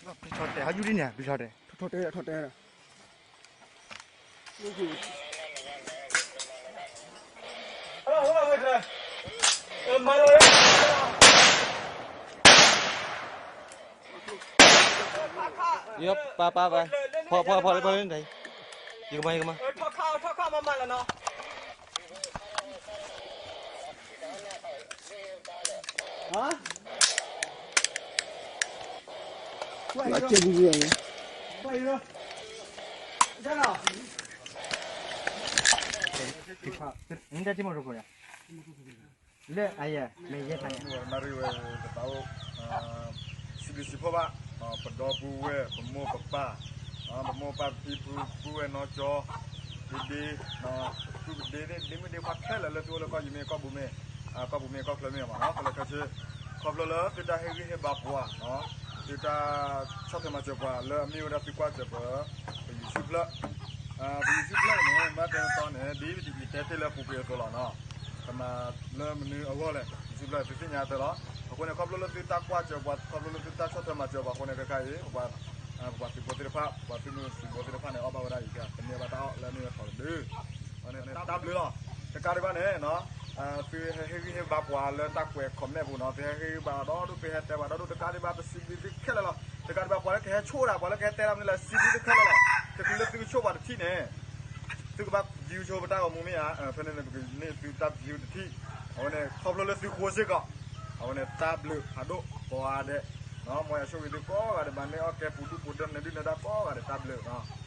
ပျံၤထီၣ်တဲ ဟးယူၤဒ်န့ၣ် ပျံၤထီၣ်တဲ ထီၣ်တဲ ထီၣ်တဲ ယပၢ်ပၢ်ပၢ် ဖီဖီဖီလၢဖီလၢန့ၣ် ယကမၤ ယကမၤ နတၢ်ထံၣ်မီၢ်တခိၣ်ယါ လၢအယဲၢ် မ့ၢ်ယဲၢ်ခါန့ၣ် နၣ်ရံၣ်ဝဲတဘၣ်အိၣ် စံးဘျုးစံးဖှိၣ်ဘၣ် ပဒီပုၢ်ဝဲၢ် ပမိၢ်ပပၢ် ပမိၢ်ပပၢ် ပဖံပဖု ပုၢ်ဝဲၢ်နီၢ်ကၠီ ဒ့ဒ့ ပုၢ်ဒ့ ဒ့မုၣ်ဒ့ခွါခဲလၢာ်လၢသုအိၣ်လၢကီၢ်ယံၤမ့ၢ်ကီၢ်ပူၤမ့ၢ် ကီၢ်ပူၤမ့ၢ်ကီၢ်ချၢမ့ၢ်မးနီၤ ခဲလၢာ်ခဲဆ့ ခီဖျိလၢသုတၢ်ဟ့ၣ်ဂံၢ်ဟ့ၣ်ဘါပှၤ သုတၢ်ဆီၣ်ထွဲမၤစၢၤပှၤလၢအမ့ၢ်ဝဲဒၣ်သုကွၢ်စၢၤပၢ ပ YouTube ဖျၢၣ် ပ YouTube ဖျၢၣ်န့ၣ် ဘၣ်တဲတီန့ၣ် ဒ်ယတဲတ့ၢ်လၢအပူၤကွံာ်အသိးလီၤနီၤ ကမၤလၢမနုၤအဂီၢ်လဲၣ် YouTube ဖျၢၣ်သုသ့ၣ်ညါအသိးလီၤ အဃိန့ၣ် ခီဖျိလၢသုတၢ်ကွၢ်စၢၤပှၤ ခီဖျိလၢသုတၢ်ဆီၣ်ထွဲမၤစၢၤပှၤအဃိန့ၣ် ခဲခါအံၤ ပ ပပှၤသုးဖိသ့ၣ်တဖၣ် ပပှၤသုးမုၢ်သံၣ်ဘိသ့ၣ်တဖၣ်န့ၣ် အီၣ်ဘၣ်ဝဲဒၣ်အံၤ ကမ့ၢ်ဘၣ်တၢ်အီၣ်လၢအမ့ၢ်ဝဲထီၣ်တဒု တၢ်ဘျုးလီၤ တကးဒံးဘၣ်န့ၣ် သုဟဲဟ့ၣ်ဂံၢ်ဟ့ၣ်ဘါပှၤလၢတၢ်ကွဲး comment ပူၤနီၤ သုဟဲဟ့ၣ်ဂံၢ်ဘါဒီဒူၣ် သုဟဲတဲပှၤဒီဒူၣ် တကးဒံးဘၣ် ပစံးဘျုးသုခဲလၢာ်လီၤ တကးဒံးဘၣ် ပှၤလၢကဟဲဆိၣ်ဒၣ် ပှၤလၢကဟဲတဲတၢ်မနုၤလဲၣ် စံးဘျုးသုခဲလၢာ်လီၤ တချုးလၢသုကဆိၣ်ပှၤတထံၣ်န့ၣ် သုကဘၣ် view ဆိပတၢ်ဂီၤမူမ့ၢ်ဧါ ဖဲန့ၣ်န့ၣ် ပကန့ၢ်သုတၢ် view တထံၣ် အဝဲန့ၣ် ခီဖျိလၢသုဃိစ့ၢ်ကီး အဝဲန့ၣ် တၢ်ဘျုးဖးဒိၣ်ကိးဂၤဒဲး မ်ယွၤဆိၣ်ဂ့ၤသုကိးဂၤဒဲး ဘၣ်မ့ၢ်အီၣ်ကဲပူၤဒူၣ်ပူၤဒါ နဒုၣ်နဒါကိးဂၤဒဲး တၢ်ဘျုးနီၤ